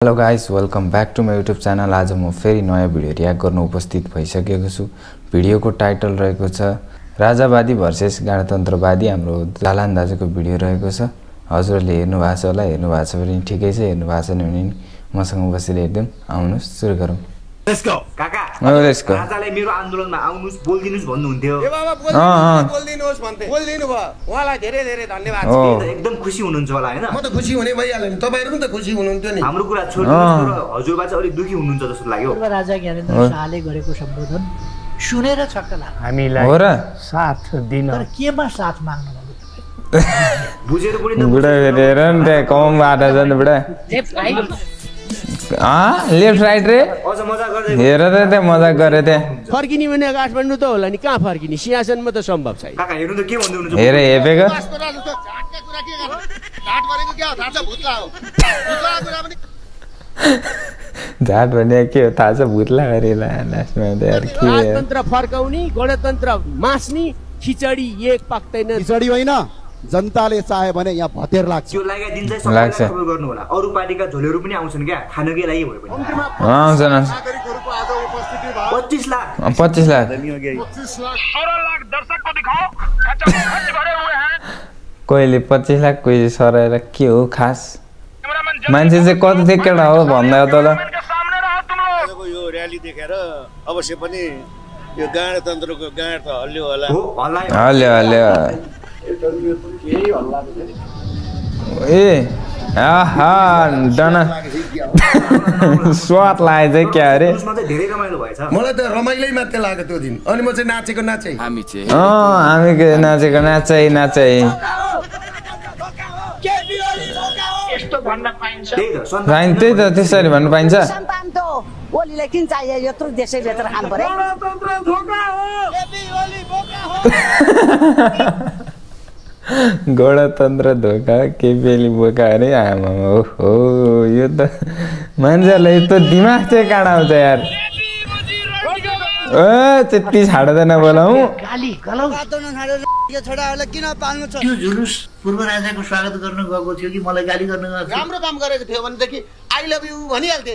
Hello guys, welcome back to my YouTube channel. आज म फेरि नयाँ भिडियो रियाक्ट गर्न उपस्थित भइसकेको छु। भिडियोको टाइटल रहेको छ राजावादी भर्सेस गणतन्त्रवादी। हाम्रो जालान दाजुको भिडियो रहेको छ। हजुरले हेर्नु भएको छ होला, हेर्नु भएको छ भने ठिकै छ, हेर्नु भएको छैन भने मसँग बसेर हेर्दिउँ। आउनुस् सुरु गरौँ। लेट्स गो काका। Let's go. राजाले मेरो आन्दोलनमा आउनुस् बोल्दिनुस् भन्नुहुन्थ्यो। ए बाबा बोल्दिनुस् भन्थे। बोल्दिनु भयो। उहाँलाई धेरै धेरै धन्यवाद छ। एकदम खुसी हुनुहुन्छ होला हैन? म त खुसी हुने भइहाल्यो नि। तपाईहरु पनि त खुसी हुनुहुन्थ्यो नि। हाम्रो कुरा छोड्दिनुस् र हजुरबा चाहिँ अलि दुखी हुनुहुन्छ जस्तो लाग्यो। राजा ज्ञानेन्द्र शाहले गरेको सम्बोधन सुनेर छक्क लाग्यो। हामीलाई हो र साथ दिन तर केमा साथ माग्नु भयो बुझेर पनि त बुढा हेरेर नि त्यहाँ कम बाटो छ नि बुढा। लेफ्ट राइट रे अझ मजाक गर्दै हेर त त्यहाँ मजाक गरे त्यहाँ। फर्किने भने काठमाडौँ त होला नि, कहाँ फर्किने? सिंहासनमा त सम्भव छैन। काका हेर्नु त के भन्दै हुनुहुन्छ? हेर हेपेको झाट भने के हो थाहा छ? भुत्ला गरेला लास्टमा त यार के राजतन्त्र फर्काउने, गणतन्त्र मास्ने, खिचडी एक पाक्दैन। खिचडी होइन, जनताले चाहे भने यहाँ भतेर लाग्छ। त्यो लगाइदिन्छ सबैलाई खबर गर्नु होला। अरु पार्टीका झोलेहरु पनि आउँछन् क्या खानकै लागि भयो पनि। आउँछन्। नागरिकहरुको आज उपस्थिति भयो 25 लाख 25 लाख 16 लाख दर्शक को दिखाओ खच भरे हुए हैं। कोहीले 25 लाख कोही सराएर के हो खास मान्छे चाहिँ कति देखेर हो भन्दा तल यो र्याली देखेर अवश्य पनि यो गणतन्त्रको गाँड त हल्लियो होला। हो हल्ला हल्यो ए आहा डना स्वाद लाग्यो चाहिँ क्या अरे? उसमा चाहिँ धेरै रमाइलो भएछ। मलाई त रमाइलै मात्रै लाग्यो त्यो दिन। अनि म चाहिँ नाचेको नाचै। हामी नाचेको नाचै त्यही त त्यसरी भन्नु पाइन्छ। ओलीलाई किन चाहियो? यत्रो देशैभित्र खानु पर्यो। गणतन्त्र धोका केपीएली बोका अरे आमा हो। यो त मान्छेहरूलाई यस्तो दिमाग चाहिँ काँडा आउँछ यार। त्यति छाडो त नबोलाऊ। त्यो जुलुस पूर्व राजाको स्वागत गर्न गएको थियो कि मलाई गाली गर्न गएको थियो? राम्रो काम गरेको थियो भनेदेखि आई लभ यु भनिहाल्थे।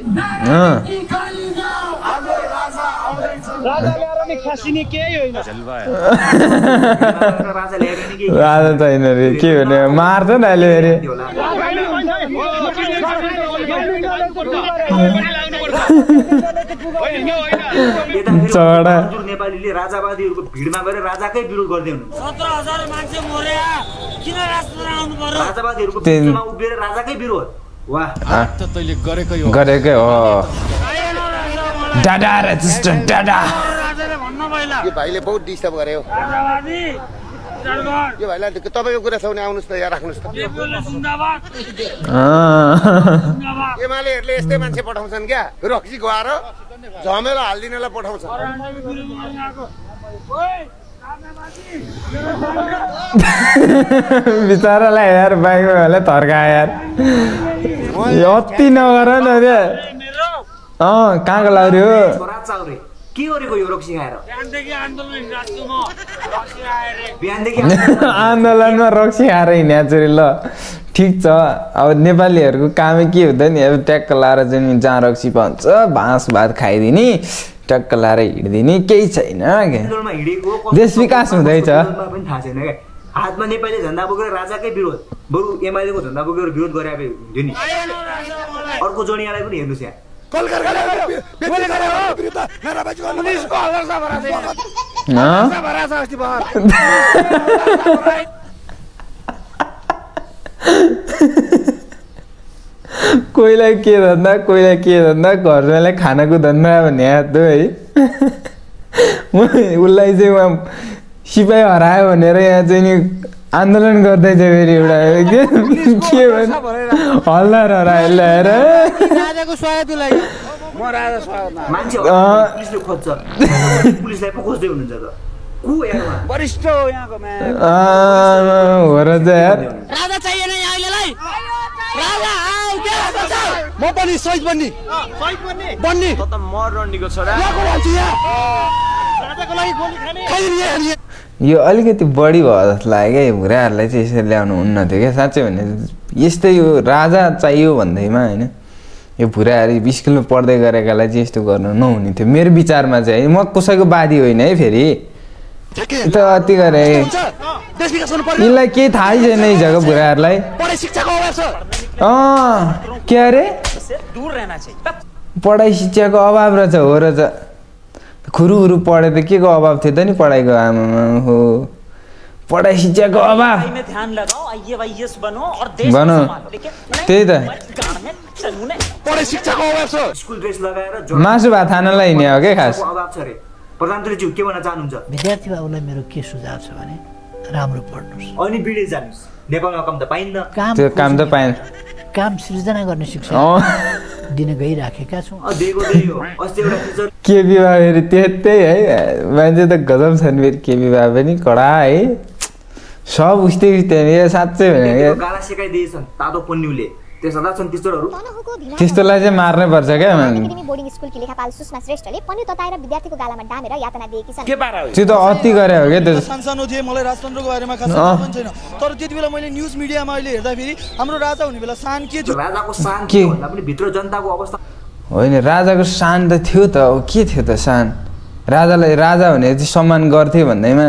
राजा त होइन रे, के भने मार्छ नि अहिले अरे। चढा नेपालीले राजावादीहरुको भिडमा गएर राजाकै विरोध गर्दै हुनुहुन्छ। 17000 मान्छे मर्या, किन राष्ट्र आउनु पर्यो? राजावादीहरुको भिडमा उभिएर राजाकै विरोध। वाह त तैले गरेकै हो डाडा रेजिस्टेन्ट डाडा। यो भाइले बहुत डिस्टर्ब गर्यो। यो भाइलाई तपाईको कुरा छ भने आउनुस् त यहाँ राख्नुस् त। एमालेहरुले यस्तै मान्छे पठाउँछन् क्या, रक्सी खुवाएर झमेला हाल्दिनलाई पठाउँछ। बिचारालाई यार बाइकमा होला थर्कायो यार। अति नगर न रे। कहाँको लाग्यो छोरा चाउरे के गरेको यो रक्सी खाएर? आन्दोलनमा रक्सी खाएर हिँडेको ल ठिक छ। अब नेपालीहरूको कामै के हुँदैन नि, अब ट्याक्क लाएर चाहिँ जहाँ रक्सी पाउँछ बाँस भात खाइदिने, ट्याक्क लाएर हिँडिदिने, केही छैन क्या। देश विकास हुँदैछ। हातमा नेपाली झन्डा बोकेर राजाकै विरोध, बरु एमालेको झन्डा बोकेर विरोध गरे हुन्थ्यो नि। अर्को जोडियालाई पनि हेर्नुस् यहाँ। कोहीलाई के धन्दा घरलाई खानाको धन्दा भन्ने याद है। उसलाई चाहिँ उहाँ सिपाही हरायो भनेर यहाँ चाहिँ नि आन्दोलन गर्दैछ फेरि एउटा के भन्नु हल्दार हरायो ल्याएर मान्छे पुलिसले खोज्छ, पुलिसलाई पो खोज्दै हुनुहुन्छ त। को यार वरिष्ठ हो यहाँको म्याम। हो र यार। राजा चाहिएन अहिलेलाई? राजा आऊ के म पनि शहीद बन्ने त मर रन्डीको छोरा। राजाको लागि गोली खाने। यो अलिकति बढी भयो जस्तो लाग्यो क्या। भुराहरूलाई चाहिँ यसरी ल्याउनु हुन्न थियो क्या साँच्चै भने। यस्तै यो राजा चाहियो भन्दैमा हैन यो भुराहरू स्कुलमा पढ्दै गरेकालाई चाहिँ यस्तो गर्नु नहुने थियो मेरो विचारमा चाहिँ। म कसैको बादी होइन है फेरि त अति गरे यिनलाई केही थाहै छैन यी जग्गा भुराहरूलाई। के अरे पढाइ शिक्षाको अभाव रहेछ हो रहेछ। खुरुखुरु पढे त के को अभाव थियो त नि पढाइको आमामा हो पढाइ शिक्षाको अभाव भनौँ त्यही त मासु भात खानलाई हिँड्ने हो क्या खास। प्रधानमन्त्रीज्यू के भन्न चाहनुहुन्छ? विद्यार्थी बाबुलाई मेरो के सुझाव छ भने राम्रो पढ्नुहोस् अनि विदेश जानुहोस्। नेपालमा काम त पाइन्न। त्यो काम त पाएन। काम सृजना गर्ने शिक्षा दिन गइराखेका छौँ। के विवाह फेरि त्यही है मान्छे त गजब छन् फेरि के विवाह पनि कडा है सब उस्तै साँच्चै भने गाला सिकाइदिएछन् तातो पन्युले त्यस्तोलाई चाहिँ मार्नै पर्छ क्या। बोर्डिङ स्कुलकी लेखापाल सुषमा श्रेष्ठले पन्यु तताएर विद्यार्थीको गालामा डामेर यातना दिएकी छन्। त्यो त अति गरे हो क्या त्यो। सानो थिए मलाई राजतन्त्रको बारेमा खासै थाहा पनि छैन तर त्यति बेला मैले न्युज मिडियामा अहिले हेर्दाखेरि हाम्रो राजा हुने बेला सान के थियो? राजाको सान के भन्दा पनि भित्र जनताको अवस्था होइन राजाको सान त थियो त के थियो त सान राजालाई राजा भने चाहिँ सम्मान गर्थे भन्दैमा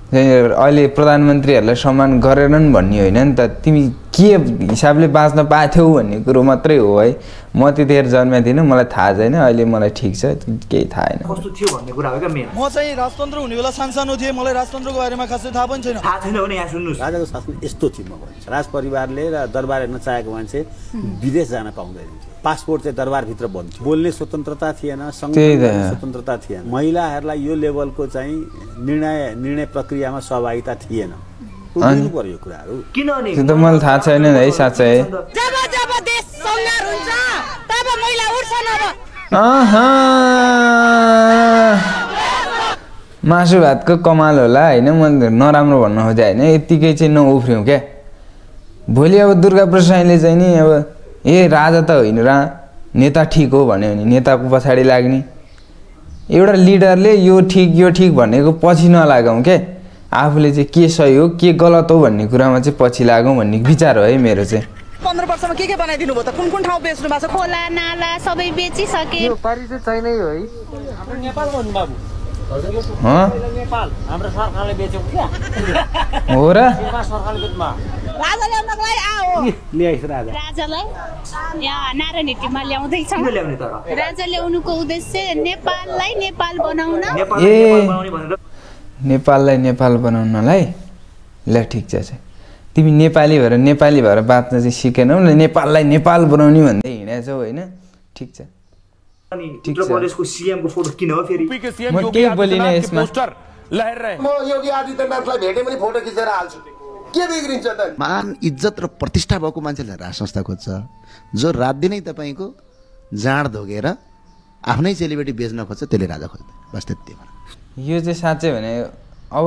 अहिले प्रधानमन्त्रीहरूलाई सम्मान गरेनन् भन्ने होइन नि त। तिमी के हिसाबले बाँच्न पाथ्यौ भन्ने कुरो मात्रै हो है। म त्यतिखेर जन्मेको थिइनँ मलाई थाहा छैन अहिले मलाई ठिक छ केही थाहा छैन। कस्तो थियो भन्ने कुरा हो क्या मेन। म चाहिँ राजतन्त्र हुने बेला सानो थिएँ मलाई राजतन्त्रको बारेमा खासै थाहा पनि छैन। थाहा छैन भने यहाँ सुन्नुहोस् राजाको शासन यस्तो थियो म भन्छु राजपरिवारले र दरबार हेर्न चाहेको मान्छे विदेश जान पाउँदैन थियो। पासपोर्ट चाहिँ दरबारभित्र बन्थ्यो। बोल्ने स्वतन्त्रता थिएन स्वतन्त्रता थिएन। महिलाहरूलाई यो लेभलको चाहिँ निर्णय प्रक्रियामा सहभागिता थिएन। पर्यो कुराहरू किनभने त्यो त मलाई थाहा छैन है साँच्चै। जब देश संघार हुन्छ तब महिला उठ्छन्। अब मासु भातको कमाल होला होइन म नराम्रो भन्न खोजेँ होइन यत्तिकै चाहिँ नउफ्रियौँ क्या। भोलि अब दुर्गा प्रसादले चाहिँ नि अब राजा त होइन र नेता ठिक हो भन्यो भने नेताको पछाडि लाग्ने एउटा लिडरले यो ठिक भनेको पछि नलागौँ क्या। आफूले चाहिँ के सही हो के गलत हो भन्ने कुरामा चाहिँ पछि लागौँ भन्ने विचार हो है मेरो चाहिँ। 15 वर्षमा के बनाइदिनु भयो त? कुन ठाउँ बेच्नु भएको छ? खोला नाला सबै बेचिसके। यो पारी चाहिँ छैन है हाम्रो नेपाल भन्नु बाबु नेपाल हाम्रो सरकारले बेच्यो क्या हो र सरकारले बेच्मा राजा ल्याउनको लागि आओ ल्याइस राजा राजालाई यहाँ नारायण हिटीमा ल्याउँदै छ। राजा ल्याउनुको उद्देश्य नेपाललाई नेपाल बनाउन नेपाललाई नेपाल बनाउनलाई ल ठिक छ तिमी नेपाली भएर बाँच्न चाहिँ सिकेनौ ल नेपाललाई नेपाल बनाउने भन्दै हिँडेछौ होइन ठिक छ। उत्तर प्रदेशको सीएम को फोटो किन हो फेरि म के बोलिने यसमा म योगी आदित्यनाथलाई भेटे पनि फोटो खिचेर हाल्छु के बिग्रिन्छ त? मान इज्जत र प्रतिष्ठा भएको मान्छेले राज संस्था खोज्छ जो रात दिनै तपाईको जाँड धोगेर आफ्नै सेलिब्रिटी बेच्न खोज्छ त्यसले राजा खोज्छ बस त्यति हो। यो चाहिँ साँच्चै भने अब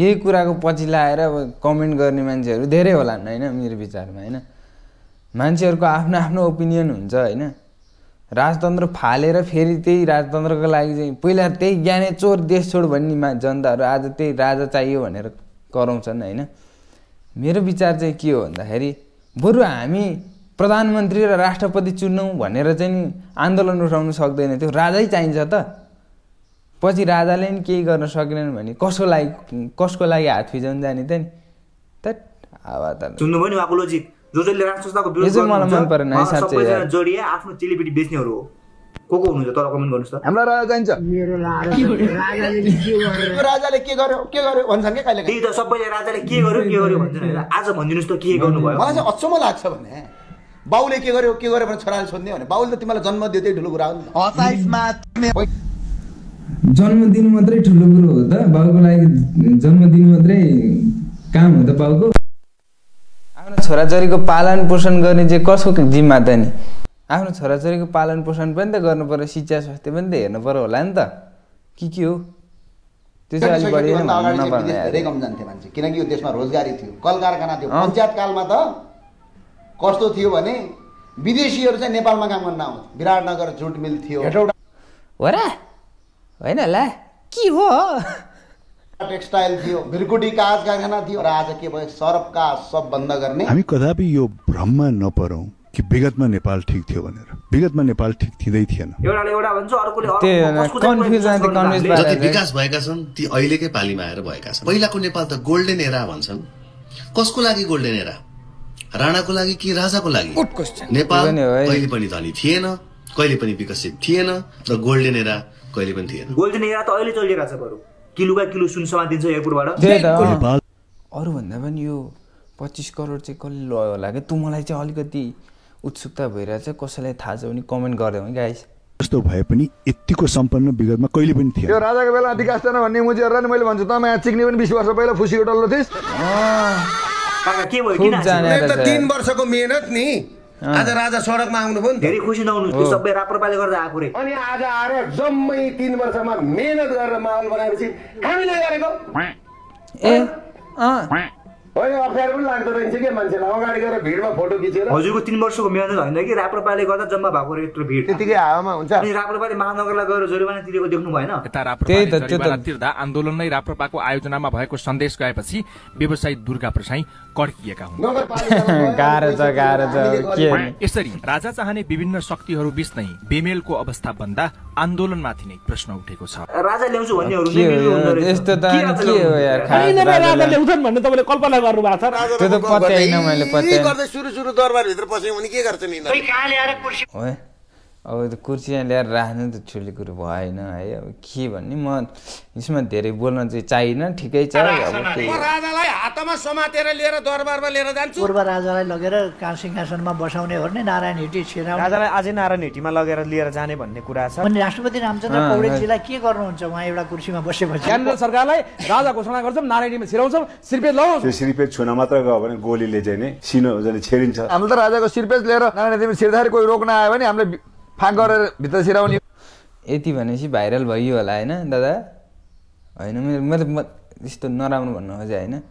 यही कुराको पछि लाएर अब कमेन्ट गर्ने मान्छेहरू धेरै होलान् होइन मेरो विचारमा होइन। मान्छेहरूको आफ्नो आफ्नो ओपिनियन हुन्छ होइन। राजतन्त्र फालेर फेरि त्यही राजतन्त्रको लागि चाहिँ पहिला त्यही ज्ञाने चोर देश छोड भन्ने जनताहरू आज त्यही राजा चाहियो भनेर कराउँछन् होइन। मेरो विचार चाहिँ के हो भन्दाखेरि बरु हामी प्रधानमन्त्री र राष्ट्रपति चुन्नौँ भनेर चाहिँ नि आन्दोलन उठाउन सक्दैन थियो राजै चाहिन्छ त। पछि राजाले नि केही गर्न सकेनन् भने कसको लागि हात फिजाउन जाने त नि त आवा त सुन्नु भयो नि उहाँको लोजिक जसले राज संस्थाको विरोध गर्नुहुन्छ मलाई मन परेन है साच्चै सबैजना जोडिए आफ्नो चेलीबेटी बेच्नेहरू हो को हुनुहुन्छ तल कमेन्ट गर्नुस् त। हाम्रो राजा चाहिन्छ मेरो राजाले के गर्यो भन्छन् के कहिले त्यही त सबैले राजाले के गर्यो भन्छन् हैन। आज भनिदिनुस् त के गर्नु भयो? मलाई चाहिँ अचम्म लाग्छ भने बाउले के गर्यो भने छोराले सोध्ने भने बाउले त तिमीलाई जन्म दियो त्यही ठुलो कुरा हो नि। जन्मदिन मात्रै ठुलो कुरो हो त बाउको लागि जन्मदिन मात्रै काम हो त बाउको। आफ्नो छोराछोरीको पालन पोषण गर्ने चाहिँ कसको जिम्मा त नि? आफ्नो छोराछोरीको पालन पोषण पनि त गर्नु पर्यो शिक्षा स्वास्थ्य पनि त हेर्नु पर्यो होला नि त के हो त्यो चाहिँ अलिक बढी धेरै कम जान्थे मान्छे किनकि यो देशमा रोजगारी थियो कल कारखाना थियो। पञ्चायत कालमा त कस्तो थियो भने विदेशीहरू चाहिँ नेपालमा काम गर्न आउँथे। विराटनगर जुट मिल थियो हो र होइन ला के हो टेक्सटाइल थियो भिरकुटी काज कारखाना थियो र आज के भयो सरफ का सब बन्द गर्ने। हामी कदापि यो भ्रममा नपरौं कि विगतमा नेपाल ठिक थियो भनेर। विगतमा नेपाल ठिक थिँदै थिएन। एउटा भन्छ अर्कोले जति विकास भएका छन् ती अहिलेकै पालीमा आएर भएका छन्। पहिलाको नेपाल त गोल्डन एरा भन्छन्। कसको लागि गोल्डन एरा? राणाको लागि कि राजाको लागि? नेपाल कहिले पनि धनी थिएन, कहिले पनि विकसित थिएन र गोल्डन एरा कहिले पनि थिएन। गोल्डन एरा त अहिले चलिरहेको छ बरु। किलोका किलो सुन सामान दिन्छ एयरपोर्टबाट। अरू भन्दा पनि यो 25 करोड चाहिँ कसले लयो होला कि? तँ मलाई चाहिँ अलिकति उत्सुकता भइरहेछ, कसैलाई थाहा छ भने कमेन्ट गरिदेऊ है गाइस। जस्तो भए पनि यतिको सम्पन्न विगतमा कहिले पनि थिएन। यो राजाको बेला विकास छैन भन्ने मुजिहरूलाई मैले भन्छु त यहाँ चिक्ने पनि 20 वर्ष पहिला फुसीको डल्लो थिइस्। काका के भयो किन? 3 वर्षको मेहनत नि आज राजा सडकमा आउनु भयो नि। धेरै खुसी नहुनु, त्यो सबै राप्रपाले गर्दा आएको रे। अनि आज आएर जम्मै 3 वर्षमा मेहनत गरेर माहौल बनाएपछि हामीले गरेको होइन अप्ठ्यारो पनि लाग्दो रहेछ के मान्छेलाई अगाडि गएर भिडमा फोटो खिचेर। हजुरको 3 वर्षको मेहनत होइन कि राप्रपाले गर्दा जम्मा भएको रे यत्रो भिड। त्यतिकै हावामा हुन्छ। अनि राप्रपाले महानगरलाई गएर जरिवाना तिरेको देख्नु भएन? जरिवाना तिर्दा आन्दोलन नै राप्रपाको आयोजनामा भएको सन्देश गएपछि व्यवसायी दुर्गा प्रसाई कड्किएका हुन्। यसरी राजा चाहने विभिन्न शक्तिहरू बीच नै बेमेलको अवस्था बन्दा आन्दोलनमाथि नै प्रश्न उठेको छ। राजा ल्याउँछु भन्नेहरू नै मिल्नु यस्तो त के हो यार? राजा ल्याउँछन् भन्ने तपाईँले कल्पना गर्नु भएको छ? त्यो त पत्याइन मैले पत्याइन। गर्दै सुरु दरबार भित्र पस्यो भने के गर्छ नि? कहाँ ल्याएर कुर्सी ओए अब कुर्सी यहाँ ल्याएर राख्नु त ठुलो कुरो भएन है। अब के भन्ने, म यसमा धेरै बोल्न चाहिँ चाहिएन, ठिकै छ। अब राजालाई हातमा समातेर लिएर दरबारमा लिएर जान्छु। पूर्व राजालाई लगेर सिंहासनमा बसाउने हो भने नारायण हिटी छिराउने। राजालाई अझै नारायण हिटीमा लगेर लिएर जाने भन्ने कुरा छ। अनि राष्ट्रपति रामचन्द्र पौडेलजीलाई के गर्नुहुन्छ उहाँ एउटा कुर्सीमा बसेपछि? केन्द्र सरकारलाई राजा घोषणा गर्छौँ, नारायण हिटीमा छिराउँछौँ, सिरपेज लगाउँछौँ। त्यो सिरपेज छुन मात्र गयो भने गोलीले चाहिँ नि सिनो छेडिन्छ। हामीले त राजाको सिरपेज लिएर नारायण हिटीमा छिर्दाखेरि कोही रोक्न आयो भने हामीले फाँक गरेर भित्र छिराउने। यति भनेपछि भाइरल भइयो होला होइन दादा? होइन मैले यस्तो नराम्रो भन्नु खोजेँ होइन।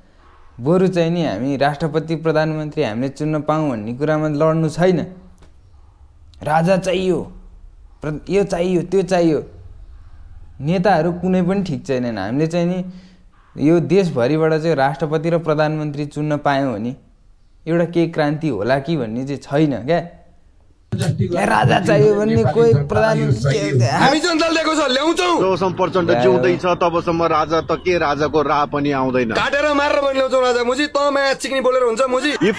बरु चाहिँ नि हामी राष्ट्रपति प्रधानमन्त्री हामीले चुन्न पाऊँ भन्ने कुरामा लड्नु छैन। राजा चाहियो, यो चाहियो, त्यो चाहियो। नेताहरू कुनै पनि ठिक छैनन्। हामीले चाहिँ नि यो देशभरिबाट चाहिँ राष्ट्रपति र प्रधानमन्त्री चुन्न पायौँ भने एउटा केही क्रान्ति होला कि भन्ने चाहिँ छैन क्या। राजा चाहियो भन्ने कोही प्रधानमन्त्री हामी जनताले दिएको छ ल्याउँछौँ। जबसम्म प्रचण्ड जिउँदैछ तबसम्म राजा त के राजाको राह पनि आउँदैन। काटेर मारेर पनि ल्याउँछौँ राजा मुजी। त माया चिक्नी बोलेर हुन्छ मुजी। If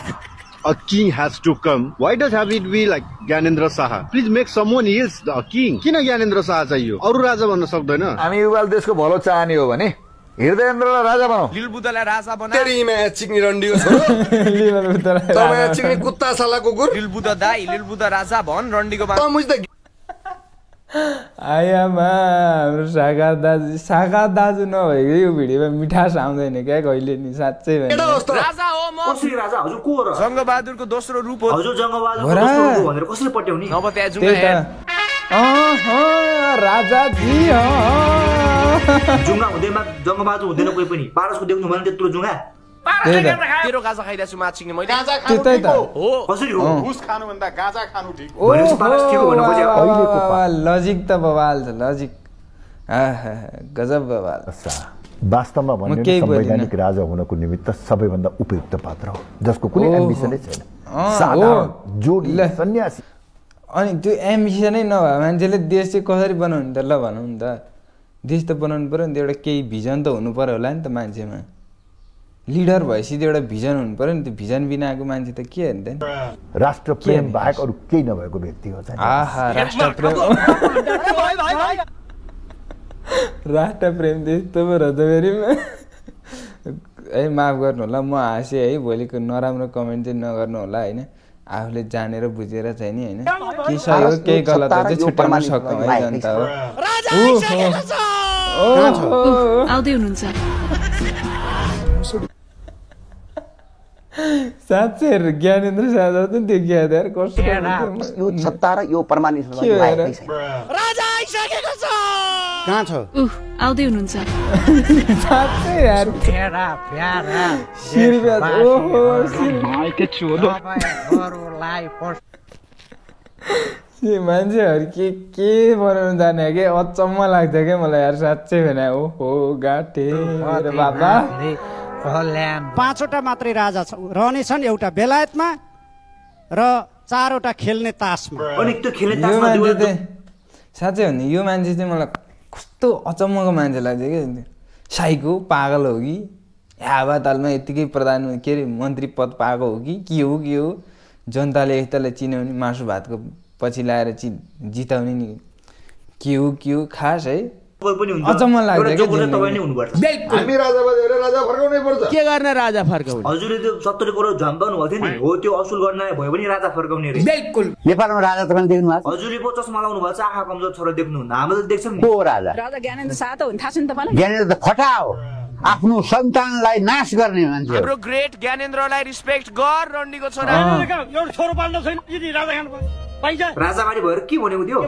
a king has to come, why does have it be like Gyanendra Shah? Please make someone else a king. किन ज्ञानेन्द्र शाह चाहियो? अरू राजा भन्न सक्दैन? हामी युवाले देशको भलो चाहने हो भने हृदयेन्द्रलाई राजा बनाऊ। लिलबुदालाई राजा बना। तेरी माया चिक्नी रन्डीको छोरो। लिलबुदालाई त माया चिक्नी कुत्ता साला कुकुर। लिलबुदा दाइ, लिलबुदा राजा भन, रन्डीको बा। त मुजी त आयामा हाम्रो साकार दाजु नभएको यो भिडियोमा मिठास आउँदैन क्या कहिले नि, साँच्चै भने। राजा हो म। कसरी राजा? हजुर को हो र? जङ्गबहादुरको दोस्रो रूप हो। हजुर जङ्गबहादुरको दोस्रो रूप भनेर कसरी पट्याउने? नभ त्यहाँ जुङ्गा हेर। राजा जी जुङ्गा हुँदैमा जङ्गबहादुर हुँदैन कोही पनि। पारसको देख्नु भने त्यत्रो जुङ्गा। तेरो गाजा खाइरहेछु माछिङले मैले। त्यतै त हो। कसरी हो? घुस खानु भन्दा गाजा खानु ठीक हो। भनेपछि पारस ठीक हो भन्नु खोजे। लजिक त बवाल छ, लजिक गजब बवाल। वास्तवमा भन्ने संवैधानिक राजा हुनको निमित्त सबैभन्दा उपयुक्त पात्र हो जसको कुनै एम्बिसनै छैन। साधारण जोडी सन्यासी। अनि त्यो एम्बिसनै नभए मान्छेले देश चाहिँ कसरी बनाउनु त? ल भनौँ नि त, देश त बनाउनु पर्यो नि त। एउटा केही भिजन त हुनु पर्यो होला नि त मान्छेमा। लिडर भएपछि त एउटा भिजन हुनु पर्यो नि। त्यो भिजन बिनाको मान्छे त के हेर्दैन? राष्ट्र प्रेम बाहेक अरू केही नभएको व्यक्ति हो। आहा, राष्ट्र प्रेम राष्ट्र प्रेम त्यस्तो पो रहेछ फेरिमा। है माफ गर्नु होला, म हाँसेँ है। भोलिको नराम्रो कमेन्ट चाहिँ नगर्नु होला होइन। आफूले जानेर बुझेर चाहिँ नि होइन, के सही हो केही गलत चाहिँ छुट्याउन सक्छौँ है जनता हो। आउँदै हुनुहुन्छ साँच्चै ज्ञानेन्द्र शाह त देखिया यार कस्तो यो सत्ता र यो परमानेन्ट राजा आइसकेको छ। कहाँ छ? आउँदै हुनुहुन्छ साँच्चै यार। प्यारा प्यारा सिरबाद ओहो के छोडो बरुलाई फर्स्ट यो मान्छेहरु के बनाउन जाने के अचम्म लाग्छ के मलाई यार साँच्चै भने। ओहो गाटे रे बाबा। पाँचवटा मात्रै राजा रहनेछन्, एउटा बेलायतमा र 4वटा खेल्ने तासमा अनि त्यो खेल्ने यो तासमा मान्छे चाहिँ साँच्चै हो नि यो मान्छे चाहिँ मलाई कस्तो अचम्मको मान्छे लाग्छ क्या साइको पागल हो कि हावातालमा यत्तिकै प्रधान के अरे मन्त्री पद पाएको हो कि के हो जनताले एकतालाई चिनाउने मासु भातको पछि लाएर जिताउने नि के हो खास है अचम्म लाग्छ क्या हामी राजाबादी राजा फर्काउनै पर्छ के गर्ने राजा फर्काउने हजुरले त्यो 70 करोड झम्काउनु भएको थियो नि हो त्यो असुल गर्न भयो भने राजा फर्काउने रे बिल्कुल नेपालमा राजा तपाईले देख्नु भएको हजुरले पो चस्मा लाउनु भएको छ आँखा कमजोर छोरा देख्नुहुन्न हामीले त देख्छौँ नि को राजा राजा ज्ञानेन्द्र शाह त हुन थाहा छ नि तपाईलाई ज्ञानेन्द्र त फटा हो आफ्नो सन्तानलाई नाश गर्ने मान्छे हाम्रो ग्रेट ज्ञानेन्द्रलाई रिस्पेक्ट गर रन्डीको छोरा एउटा छोरो पाल्न छैन राजा खानु पाइन्छ राजावादी भएर के भनेको थियो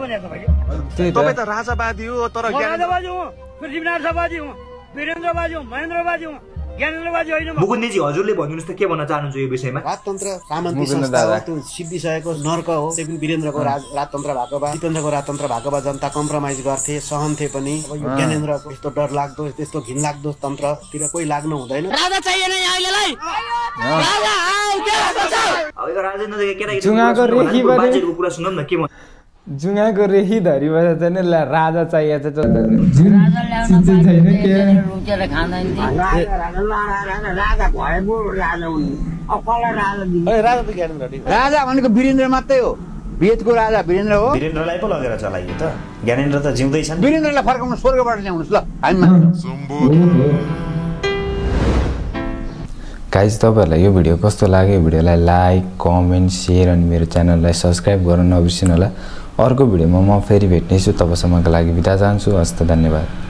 तपाई त राजावादी हो तर राजावादी हो पृथ्वीनाथवादी हो वीरेन्द्रवादी हो महेन्द्रवादी हो ज्ञानेन्द्रवादी होइन मुकुन्दजी हजुरले भनिदिनुस् त के भन्न चाहनुहुन्छ यो विषयमा राजतन्त्र सामन्ती संस्था हो त्यो सिद्धिसकेको नर्क हो त्यही पनि वीरेन्द्रको राजतन्त्र भएको भए जितेन्द्रको राजतन्त्र भएको भए जनता कम्प्रोमाइज गर्थे सहन्थे पनि अब यो ज्ञानेन्द्रको यस्तो डर लाग्दो त्यस्तो घिनलाग्दो तन्त्रतिर कोही लाग्नु हुँदैन राजा चाहिएन अहिलेलाई राजा अब यो राजेन्द्र केटा जुङाको रेखी बाजेको कुरा सुनौँ न के भन्छ जुङाको रेखी धरी बसेर चाहिँ राजा चाहिएको छ राजा भनेको वीरेन्द्र मात्रै हो वेदको राजा वीरेन्द्र हो वीरेन्द्रलाई पो लगेर चलाइयो त ज्ञानेन्द्र त जिउँदैछन् वीरेन्द्रलाई फर्काउनु स्वर्गबाट ल्याउनुहोस् ल हामी मान्छौँ गाइज तपाईँहरूलाई यो भिडियो कस्तो लाग्यो भिडियोलाई लाइक कमेन्ट सेयर अनि मेरो च्यानललाई सब्सक्राइब गर्न नबिर्सिनु होला अर्को भिडियोमा म फेरि भेट्नेछु तबसम्मको लागि बिदा चाहन्छु हस्त धन्यवाद